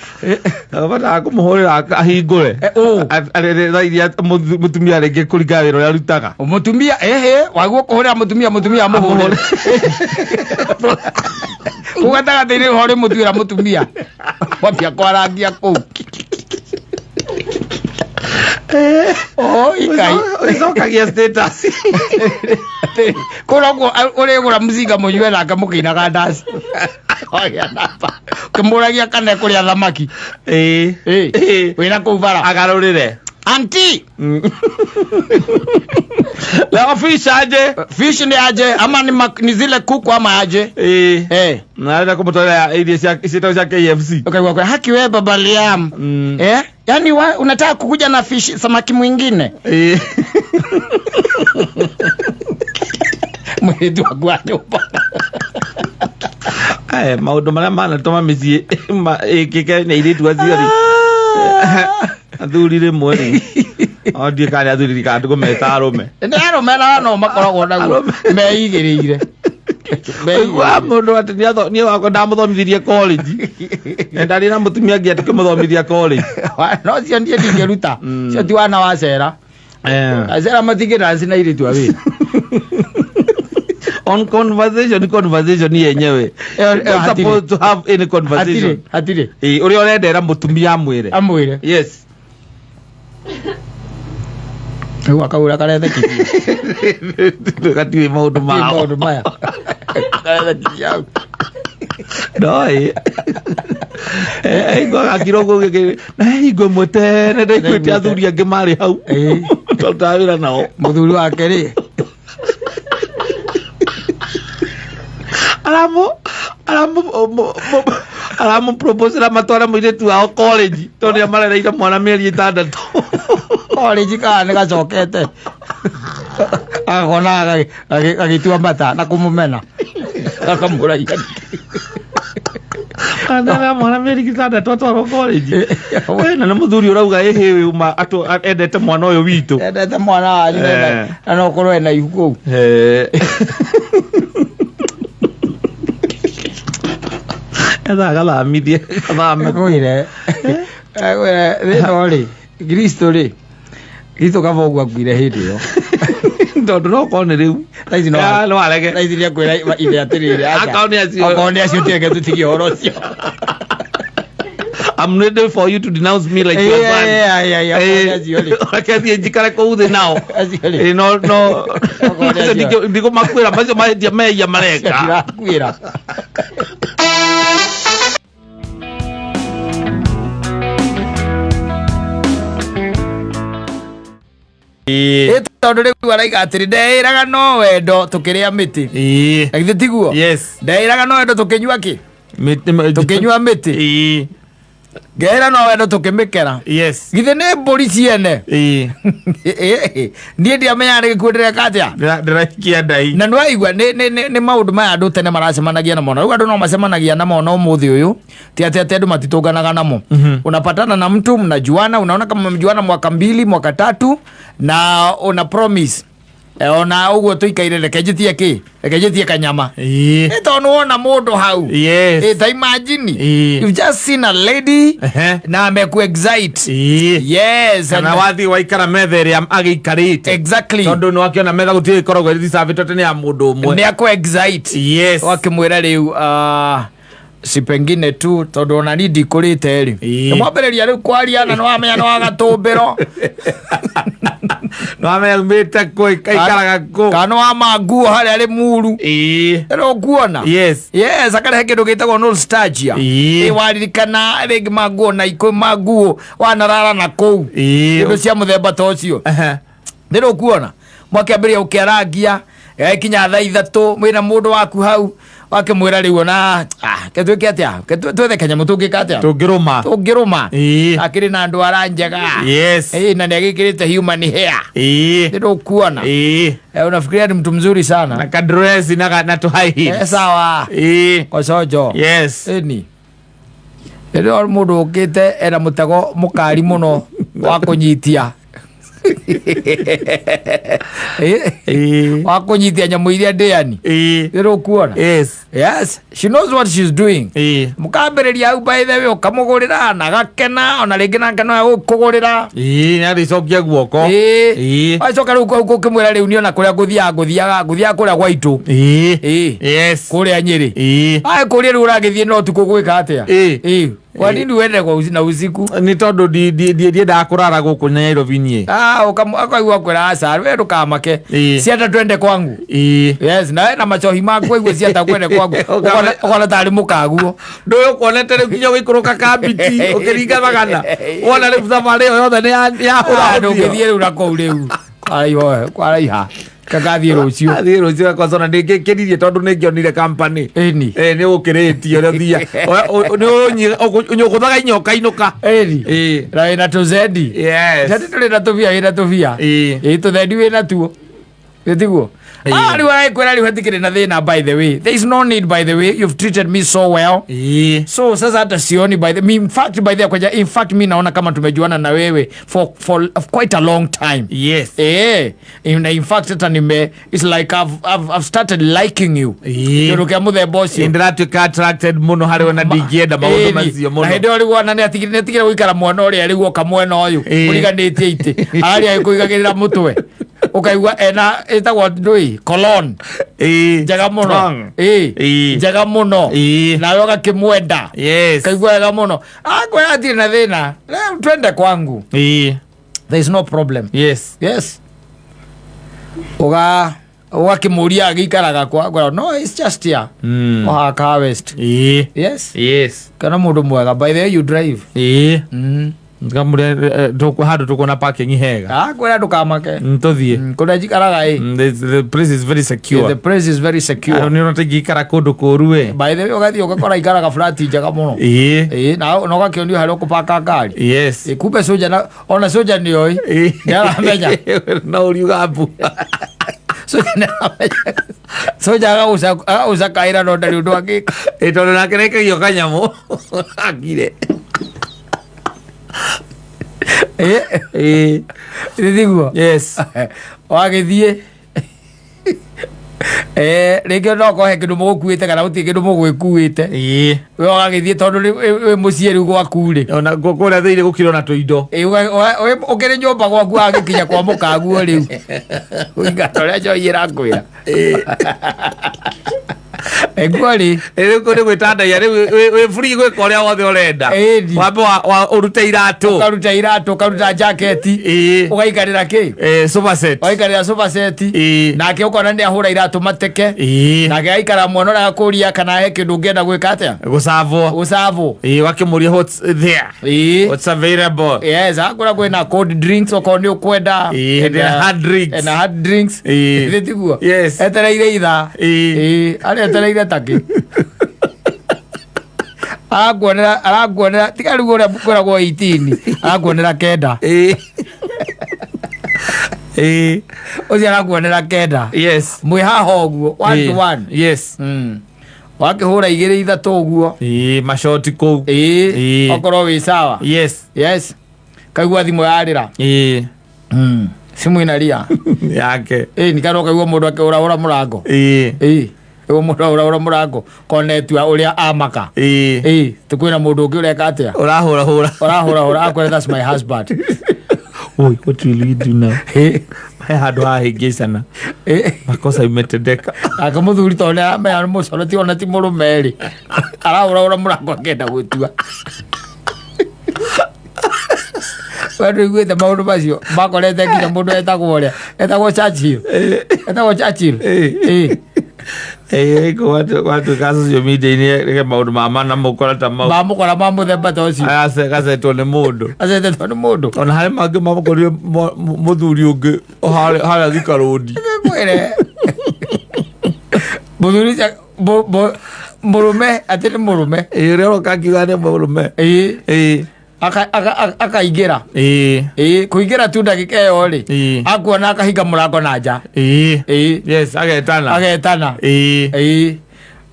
ũbataraga kũmũhũrĩra ahingũre. Eh, ũ. Thaa iria mũtumia rĩngĩ kũringana wĩra ũrĩa arutaga. Mũtumia ehe waguo kũhũrĩra mũtumia, mũtumia amũhũrĩre kũu gatagatĩ-inĩ ho rĩ mũtuĩra mũtumia wambia kwarangia kũu. Oi Ngai. Ũcokagia status. Kũu nokuo ũrĩgũra mũcinga mũnyue nake mũkĩinaga ndaci. Wagĩa namba ũkĩmũragia kana ekũrĩa thamaki. Ĩĩ. Ĩ, Ĩĩ. wĩna kũu bara. Agarũrĩre. Anti. Leo fish aje. Fish ni aje ama ni, ni zile kuku ama aje? Ĩĩ. Eh. Na arenda kũmũtwarĩra irio cia ciĩtagwo cia KFC. Ukaigua kwa haki we baba Liam. Eh? Yaani unataka kukuja na fish samaki mwingine? Ĩĩ. Mwiritu waku wa nyũmba. Aya maũndũ marĩa manatũma mĩciĩ ĩkĩke nĩ airĩtu acio rĩ, athuri rĩmwe rĩ, o ndiĩ kana nĩ athuri kana tũkũmeta arũme. Nĩ arũme na no makoragwo naguo meigĩrĩire. Ũiguaga mũndũ atĩ niĩ wakwa ndamũthomithirie college na ndarĩ na mũtumia angĩ atĩ college. No cio niĩ ndingĩruta. Cio ti wana wa cera. Acera matingĩdanci na airĩtu a wĩra. On conversation, conversation yenyewe. Ĩyo- You're ĩyo hatirĩ. supposed to have any conversation. Hatirĩ, hatirĩ. Ĩĩ, ũrĩa ũrendera mũtumia amwĩre. Amwĩre. Yes. Rĩu akaura karethekithia. Gatiũĩ maũndũ mao. Maũndũ maya. Karethekithia hau. No ĩ. Hingo gakira ũguo gĩkĩ na hingo ĩmwe tene ndaiguĩte athuri angĩ marĩ hau. Ĩĩ. Twarutaga wĩra nao. Mũthuri wake rĩ. Aramu aramu aramu proposera matware mũirĩtu wao college tondũ nĩ amarereire mwana mĩeri 6. College kana nĩ gacokete. Agakona agĩtua mata na kũmũmena. Akamũragia. Anara mwana mĩeri 6 atwarwo college. Na nĩ mũthuri ũrauga ĩhĩ uma endete mwana ũyũ witũ. Endete mwana wanyu na no ũkorwo ena ihu kũu. Ethaga gathamithie gathame. Ngwĩre. Ngwĩre thĩna rĩ, Kristo rĩ. Kristo kaba ũguo akuire hĩndĩ ĩyo. Tondũ no korwo nĩ rĩu. Thaa ici no No arege. Thaa ici nĩakwĩra ithe atĩrĩrĩ, aca. Akorwo nĩ acio. Okorwo nĩ acio tireke tũtigie ũhoro ũcio. I'm ready for you to denounce me like your son. Okorwo nĩ acio rĩ. Reke thiĩ njikare kũu thĩ nao. Acio rĩ. Ĩĩ, no no Okorwo nĩ acio. ndigũmakuĩra macio mahĩtia mehia mareka. Ndirakuĩra. Ĩĩ. Ĩ tondũ rĩu araiga atĩrĩ ndeĩraga no wendo tũkĩrĩa mĩtĩ. Ĩĩ. Na githĩ tiguo? Yes. Ndeĩraga no wendo tũkĩnyua kĩ? Mĩtĩ Tũkĩnyua mĩtĩ. Ĩĩ. Ngeĩra no wendo tũkĩmĩkera. Yes. Githĩ nĩ mbũri ciene? Ĩĩ. Niĩ ndiamenyaga nĩ gĩkuũ ndĩreka atĩa. Ndĩraikia ndai. Na nĩwaigua nĩ maũndũ maya andũ tene maracemanagia namo na rĩu andũ no macemanagia namo na ũmũthĩ ũyũ ti atĩ atĩ andũ matitũnganaga namo. Unapatana na mtu mnajuana, unaona kama mmejuana mwaka 2 mwaka 3 na una promise ona ũguo tũikaire reke njĩtie kĩ, reke njĩtie kanyama. Ĩĩ. Ĩ tondũ nĩwona mũndũ hau. Yes. Ĩ ta imagine Ĩĩ. you've just seen a lady Ehe. na ameku excite. Ĩĩ. Yes. Kana wathiĩ waikara metha ĩrĩa agĩikarĩte. Exactly. Tondũ nĩ wakĩona metha gũtirĩ ĩkoragwo ĩrĩ reserved atĩ nĩ ya mũndũ ũmwe. Nĩ akũ excite. Yes. Wakĩmwĩra rĩu si pengine tu tondũ ona ni ndikũrĩte rĩ. Ĩĩ. Nĩmwambĩrĩria rĩu kwaria na nĩwamenya nĩ wagatũmbĩro. Nĩ wamenya umĩte kũ, aikaraga kũ. Kana wa manguo harĩa rĩ muru. Ĩĩ. Ĩno ũkuona. Yes. Yes, akarehe kĩndũ gĩtagwo nostalgia. Ĩĩ. Ĩ waririkana rĩngĩ manguo na ikũ manguo wanarara na kũu. Ĩĩ. Indo cia mũthemba ta ũcio. Ehe. Nĩ ũkuona. Mwakĩambĩrĩria gũkĩarangia gagĩkinya thaa 3 mwĩna mũndũ waku hau wakĩmwĩra rĩu ona ke twĩke atĩa, ke twethe kanyamũ tũngĩka atĩa, Tũngĩrũma. Tũngĩrũma. Ĩĩ. Akĩrĩ na ndwara njega. Yes. Ĩĩ, na nĩ agĩkĩrĩte human hair. Ĩĩ. Nĩ ũkuona. Ĩĩ. Unafikiria ni mtu mzuri sana. Na kadress na tũ high heels. Sawa. Ĩĩ. Kocojo. Yes. Ĩni. Rĩrĩa mũndũ ũkĩte ena mũtego mũkari mũno. Wa kũnyitia. Ĩĩ. Wa kũnyitia nyamũ iria ndĩani. Ĩĩ. Nĩrũkuona? Yes. Yes, she knows what she's doing. Ĩĩ. Mũkambĩrĩria hau, by the way, ũkamũgũrĩra na gakena, ona rĩngĩ nake no agũkũgũrĩra. Ĩĩ, nĩarĩcokia guoko. Ĩĩ. Ĩĩ. Wacoka rĩu kũu ũkĩmwĩra rĩu niĩ ona kũrĩa ngũthiaga ngũthiaga kũrĩa gwa itũ. Ĩĩ. Ĩĩ. Yes. Kũrĩa Nyĩrĩ. Ĩĩ. Aĩ kũrĩa rĩu ũragĩthiĩ no ũtukũ gwĩka atĩa? Ĩĩ. Ĩĩ. Kwa nini uende kwa na usiku? Nĩ tondũ ndiendaga kũrara gũkũ Nairobi niĩ. Ah, akaigua kwĩra aca, we ndũkamake. Ĩĩ. Ciata twende kwangu. Ĩĩ. Yes, na na macohi maku aigue ciata kwende kwangu. Ũkona tarĩ mũkaguo. Ndũĩ ũkuonete rĩu nginya ũgĩikũrũka kambiti ũkĩringa magana wona rĩu thabarĩ ĩyo yothe nĩ Ah, yahũra. Ndũngĩthiĩ rĩu na kũu rĩu. Kwaraiha, kwaraiha. Kagathiĩ rũciũ. Athiĩ rũciũ kwanza ona nĩngĩkenirie tondũ nĩngĩonire company. Ĩni. Nĩ ũkĩrĩtie ũrĩa ũthia ũnyũkũthaga inyoka inũka. Ĩni. Ĩĩ. Na wĩna tũzendi. Yes. Tati tũrĩ na tũbia, wĩna tũbia. Ĩĩ. Ĩĩ, tũthendi wĩna tuo. Gĩtiguo? Ĩĩ. Ah, rĩu aragĩkwĩra rĩu hatikĩrĩ na thĩna, by the way. There is no need, by the way. You've treated me so well. Ĩĩ. So sasa hata sioni, by the me, in fact, by the kwaja, in fact mi naona kama tumejuana na wewe for quite a long time. Yes. In fact hata nime it's like I've started liking you. Ĩĩ. Kĩndũ kĩa mũthemba ũcio. Ndĩratuĩka attracted mũno harĩ we na ndingĩenda maũndũ Ĩni. macio Na mũno. hĩndĩ ĩyo rĩu ona nĩ atigire gũikara mwena ũrĩa, rĩu oka mwena ũyũ. Ĩĩ. Ũriganĩtie itĩ araria agĩkũigagĩrĩra mũtwe, ũkaigua ena ĩtagwo ndũĩ cologne. Ĩĩ. Njega mũno. Strong. Ĩĩ. Ĩĩ. Njega mũno. Ĩĩ. Nawe ũgakĩmwenda. Yes. Kaigua wega mũno, akwĩra atirĩ na thĩna. Rĩu twende kwangu. Ĩĩ. There is no problem. Yes. Yes, uga ũgakĩmũria agĩikaraga kwa, akwĩra no, it's just here. Oha West. Ĩĩ. Yes. Yes. Kana mũndũ mwega, by the way you drive. Ĩĩ. Ngamũria handũ tũkuona parking hega. Akwĩra ndũkamake. Tũthiĩ. Kũrĩa njikaraga ĩ. The place is very secure. The place is very secure. Nĩ ũrona ingĩikara kũndũ kũũru we. By the way, ũgathiĩ ũgakora ikaraga flat njega mũno. Ĩĩ. Ĩĩ, na ũgakĩonio harĩa ũkũbaka ngari. Yes. Ĩ, kumbe soja na ona soja nĩoĩ. Ĩĩ. Nĩaramenya. No ũriuga mbu. Soja nĩaramenya, soja agagũcakaĩra no ndarĩ ũndũ angĩka. Ĩ, tondũ nake nĩaikagio kanyamũ akire. Ĩ. Ĩĩ. Nĩthiguo. Yes. Wagĩthiĩ rĩngĩ no kohe kĩndũ mũgũkuĩte kana gũtirĩ kĩndũ mũgwĩkuĩte. Ĩĩ. We ũgagĩthiĩ tondũ wĩ mũciĩ rĩu gwaku rĩ. Ona kũrĩa thĩinĩ gũkĩrĩ ona tũindo. Ĩ, ũkĩrĩ nyũmba gwaku, wagĩkinya kwa mũkaguo rĩu ũingata ũrĩa njohi ĩrakwĩra ĩguo rĩ. Rĩu kũ nĩ gwĩtandaia rĩu wĩ free gwĩka ũrĩa wothe ũrenda. Ĩni. Wambe ũrute iratũ. Ũkaruta iratũ, ũkaruta jaketi. Ĩĩ. Ũgaikarĩra kĩ? Sofa set. Ũgaikarĩra sofa set. Ĩĩ. Nake ũkona nĩ ahũra iratũ mateke. Ĩĩ. Nake aikara mwana ũrĩa akũria kana he kĩndũ ũngĩenda gwĩka atĩa. Gũcavwo. Gũcavwo. Ĩĩ, wakĩmũria what's there. Ĩĩ. What's available. Yes, akũra kwĩna cold drinks okorwo nĩ ũkwenda. Ĩĩ, And, na hard drinks. And hard drinks. Ĩĩ. Ĩĩ, tiguo? Yes. Etereire ithaa. Ĩĩ. Ĩĩ, arĩa etereire takĩ arakuonera tiga rĩu ũrĩa kwĩragwo 18 arakuonera 9. Ĩĩ. Ĩĩ. Ũcio arakuonera 9. Yes. Mwĩ haha ũguo one Ĩĩ. to one. Yes. Wakĩhũra igĩrĩ ithatũ ũguo. Ĩĩ, macoti kũu. Ĩĩ. Ĩĩ. Okorwo wĩ sawa. Yes. Yes, kaigua thimũ yarĩra. Ĩĩ. Simu inalia. Yake. Ĩĩ, nikana ũkaigua mũndũ akĩhũrahũra mũrango. Ĩĩ. Ĩĩ, ĩguo mũndũ ahũrahũra mũrango konetua ũrĩa amaka. Ĩĩ. Ĩĩ, tũkwĩna mũndũ ũngĩ ũreka atĩa. Ũrahũrahũra. Ũrahũrahũra akwĩra that's my husband. Oi, what will we do now? Ĩĩ. He handũ hahĩngĩcana. Ĩĩ. Makosa imetendeka. Nake mũthuri tondũ nĩaramenya nĩ mũcoro ti ona ti mũrũme rĩ, arahũrahũra mũrango akĩenda gwĩtua. We ndũiguĩte maũndũ macio makorete nginya mũndũ etagwo ũrĩa etagwo Churchill, etagwo Churchill. Ĩĩ. Ĩĩ. Ĩĩ, gwatuĩka social media-inĩ reke maũndũ ma mana mũkora ta mau. Mamũkora ma mũthemba ta ũcio. Gacetwo nĩ mũndũ. Acetetwo nĩ mũndũ. Ona harĩ mangĩ makorire mũthuri ũngĩ harĩa Thika Road. Kwĩre mũthuri ũcio mũrũme atĩ nĩ mũrũme. Ĩĩ, ũrĩa ũroka akiuga nĩ mũrũme. Ĩĩ. Ĩĩ. Akaingĩra. Ĩĩ. Ĩĩ, kũingĩra tu ndagĩka ĩyo rĩ, Ĩĩ. akuona akahinga mũrango na nja. Ĩĩ. Ĩĩ. Yes, agetana. Agetana. Ĩĩ. Ĩĩ.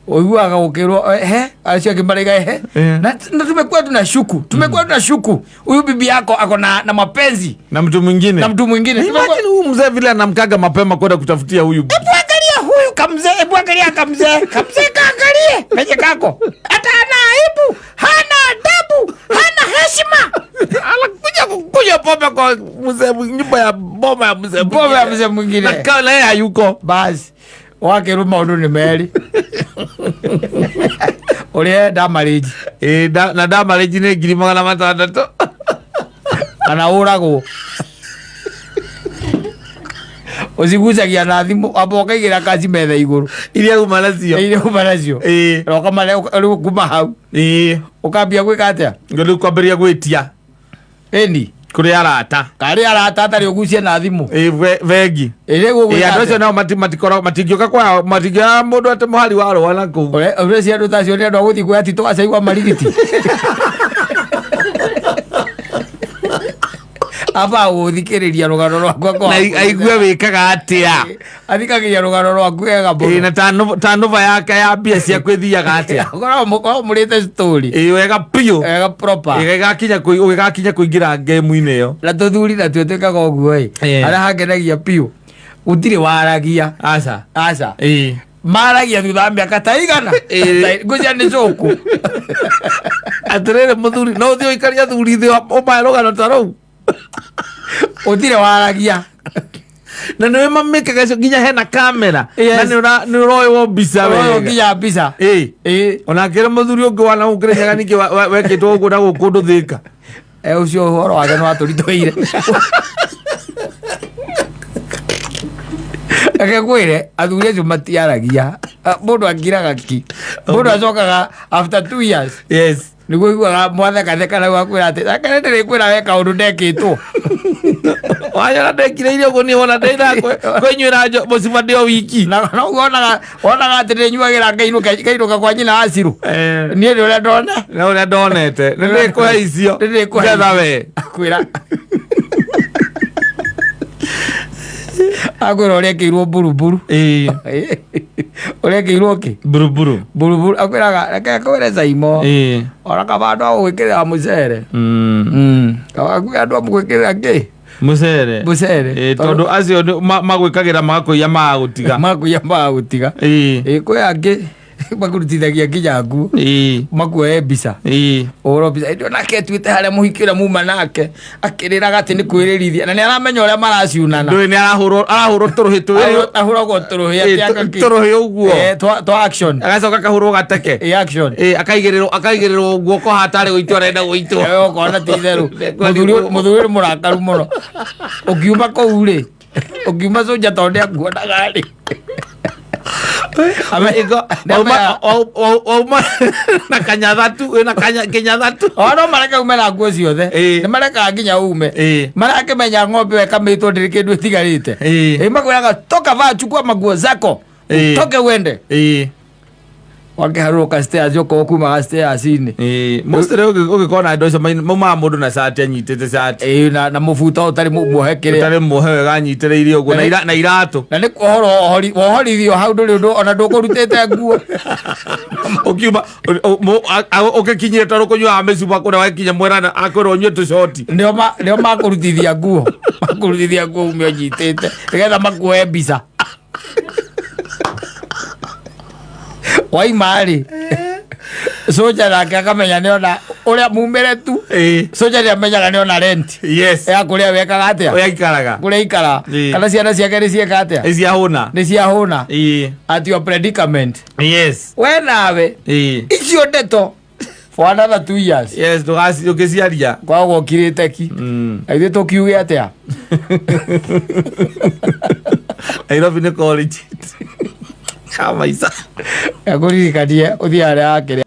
Ũiguaga gũkĩrwo ehe, acio angĩ maraiga ehe. Na tumekuwa tunashuku, tumekuwa tunashuku huyu bibi yako ako na mapenzi na mtu mwingine. Na mtu mwingine. Imagine huyu mzee vile anamkaga mapema kwenda kutafutia huyu. Hebu angalia huyu kamzee, hebu angalia kamzee, kamzee kaangalie penye kako, hata hana aibu, hana adabu, hana heshima. Anakuja kukunywa pombe kwa mzee, nyumba ya boma ya mzee Pombe ya mzee mwingine. Na kama yeye hayuko. Basi wakĩrwo maũndũ nĩ merĩ ũrĩa enda marĩnji. Ĩ, na ndamarĩnji nĩ 600,000. Kana ũragwo. Ũcigucagia na thimũ, amba ũkaigĩra kaci metha igũrũ. Iria uma nacio. Iria uma nacio. Na ũkamare rĩu kuma hau. Ũkambia gwĩka atĩa? Rĩu kwambĩrĩria gwĩtia. Ĩni. Kũrĩ arata. Karĩ arata atarĩ ũgucie na thimũ. Ĩ, bengi. Ĩ, rĩu ũgwĩka Ĩ, andũ acio atĩa? nao matikoragwo, matingĩũka kwa, matingĩoya mũndũ atĩ mũhari wa rũa na kũu. Ũreciria andũ ta acio nĩ andũ a gũthiĩ kuoya titũ acai wa marigiti? Aba gũthikĩrĩria rũgano rwaku akorwo Na aigue wĩkaga atĩa. Athikagĩrĩria rũgano rwaku wega Ĩ, mũno. na tanova yake ya mbia ciaku ĩthiaga atĩa. Ũkoragwo mũrĩte story. Ĩ, wega biũ. Wega proper. Ĩ, ũgĩgakinya kũingĩra game-inĩ ĩyo. Na tũthuri natuo twĩkaga ũguo ĩ. Harĩa hangenagia biũ gũtirĩ waragia. Aca. Aca. Maragia thutha wa mĩaka ta igana. Ngũcia nĩ cũkũ. Atĩrĩrĩ mũthuri, no ũthiĩ ũikarie athuri thĩ ũmahe rũgano ta rũu. Gũtirĩ waragia. Na nĩwe mamĩkaga icio nginya hena kamera. Yes. Na nĩ ũroywo mbica Ũroywo wega. nginya mbica. Ona kĩrĩ mũthuri ũngĩ wana gũkĩrĩnyaga ningĩ wekĩtwo ũguo na gũkũ ũndũ thĩka. Ũcio ũhoro wake nĩ watũritũhĩire. Reke ngwĩre, athuri acio matiaragia. Mũndũ akiraga ki. Mũndũ acokaga after 2 years. Yes. Nĩguo iguaga mwathekatheka na akwĩra atĩ, Reke nĩndĩrĩkwĩra we kaũndũ ndekĩtwo. Wanyona ndekire irio ũguo niĩ wona ndĩna kwĩnyuĩra mũciba ndĩ o wiki. Na noguo wonaga atĩ ndĩnyuagĩra ngainũka kwa nyina wa Cirũ. Niĩ nĩ ũrĩa ndona. Nĩ ũrĩa ndonete. Nĩ ndĩkũhe icio. Nĩ ndĩkũhe Ngetha icio. we. Akwĩra. Akwĩra ũrĩa ekĩirwo mburuburu. Ũrĩa ekĩirwo kĩ? Mburuburu. Mburuburu. Akwĩraga reke akwĩre Saimo. Ona kaba andũ a gũgwĩkĩrĩra mũcere. Kaba kwĩ andũ a mũgwĩkĩrĩra kĩ? Mũcere. Mũcere. Tondũ acio nĩ magwĩkagĩra magakũiya magagũtiga. Magakũiya magagũtiga. Kwĩ angĩ makurutithagia nginya nguo. Makuoe mbica. Ũhoro mbica. Ĩndĩ onake atuĩte harĩa mũhiki ũrĩa muma nake, akĩrĩraga atĩ nĩ kwĩrĩrithia. Na nĩ aramenya ũrĩa maraciunana. Ndũĩ nĩ arahũrwo tũrũhĩ twĩrĩ. Ahũragwo tũrũhĩ atĩ aka kĩ? Tũrũhĩ ũguo. Twa action. Agacoka akahũrwo gateke. Action. Akaigĩrĩrwo guoko hatarĩ gũitwo arenda gũitwo. Ũkona ti itherũ. Mũthuri nĩ mũrakaru mũno. Ũkiuma kũu rĩ, ũkiuma cũnja tondũ nĩakuonaga rĩ. Wauma na kanyathatu, wĩna kĩnyathatu. O no mareka ume na nguo ciothe. Nĩ marekaga nginya ume. Marakĩmenya ng'ombe ĩyo ĩkamĩtwo ndĩrĩ kĩndũ ĩtigarĩte. Makwĩraga toka vaa, chukua maguo zako. Utoke uende. Wakĩharũrũka stairs, okorwo kumaga stairs-inĩ. Mostly ũgĩkorwo na andũ acio maumaga mũndũ na cati, anyitĩte cati. Na mũbuto ũtarĩ muohe kĩrĩa. Ũtarĩ muohe wega anyitĩrĩire ũguo, na iratũ. Na nĩ kuohorwo wohorithio hau ndũrĩ ũndũ ona ndũkũrutĩte nguo. Ũkiuma, ũgĩkinyire tondũ kũnyuaga mĩcuba kũrĩa wakinya mwerana akwĩrwo ũnyue tũcoti. Nĩo makũrutithia nguo. Makũrutithia nguo ume ũnyitĩte nĩgetha makuoe mbica. Waima rĩ, soja nake akamenya nĩona ũrĩa mumĩre tu. Soja nĩamenyaga nĩona rent. Yes. Ya kũrĩa wekaga atĩa? Ũrĩa aikaraga. Kũrĩa aikara. Kana ciana ciake nĩ cieka atĩa? Nĩ ciahũna. Nĩ ciahũna. At your predicament. Yes. We nawe. Icio ndeto. For another 2 years. Yes, ndũgĩciaria. Kwaga ũkirĩte ki. Na ithuĩ tũkiuge atĩa? Nairobi nĩ college. Ka maica. Ngũririkanie ũthiĩ harĩa hakĩrĩa.